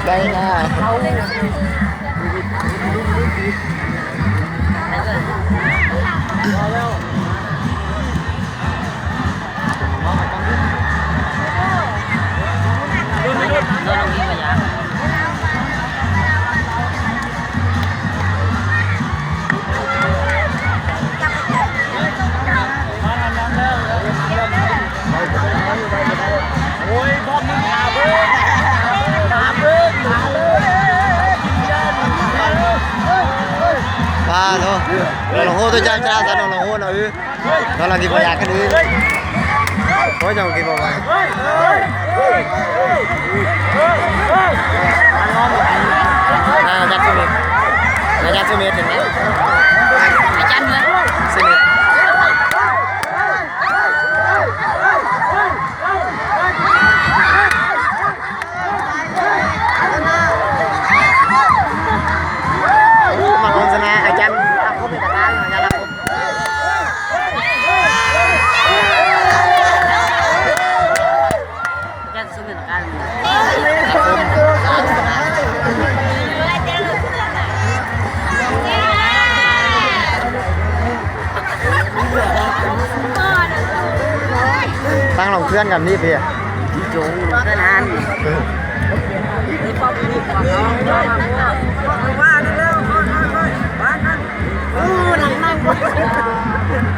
ໄດ້ນະ. ໂອ້ຍ ພວກມຶງຫາເບິ່ງ ຫາເບິ່ງ ຫາເບິ່ງ ປາໂທ ນ້ອງໂຮໂຕຈັບຊະນະ ນ້ອງໂຮເນາະ. ເອີ ກຳລັງຊິບໍ່ຢາກກັນເອີ ໂອ້ຍ ເຈົ້າກິນບໍ່ໄຫວ ນາຈັດສຸເມດ ນາຈັດສຸເມດເຫັນໄໝ ອາຈານເມືອງ ສຸເມດ. ມາໂຄສະນາອາຈານອາຄົມເອກະທານ ອາຈານອາຄົມ ອາຈານສຸເມດການ. ຕັ້ງລົງເຄື່ອນກັນນີ້ເພຍ ຈົງເຄື່ອນຫັ້ນ ວ່າແລ້ວ ໂອ້ ນັ່ງ ນັ່ງ.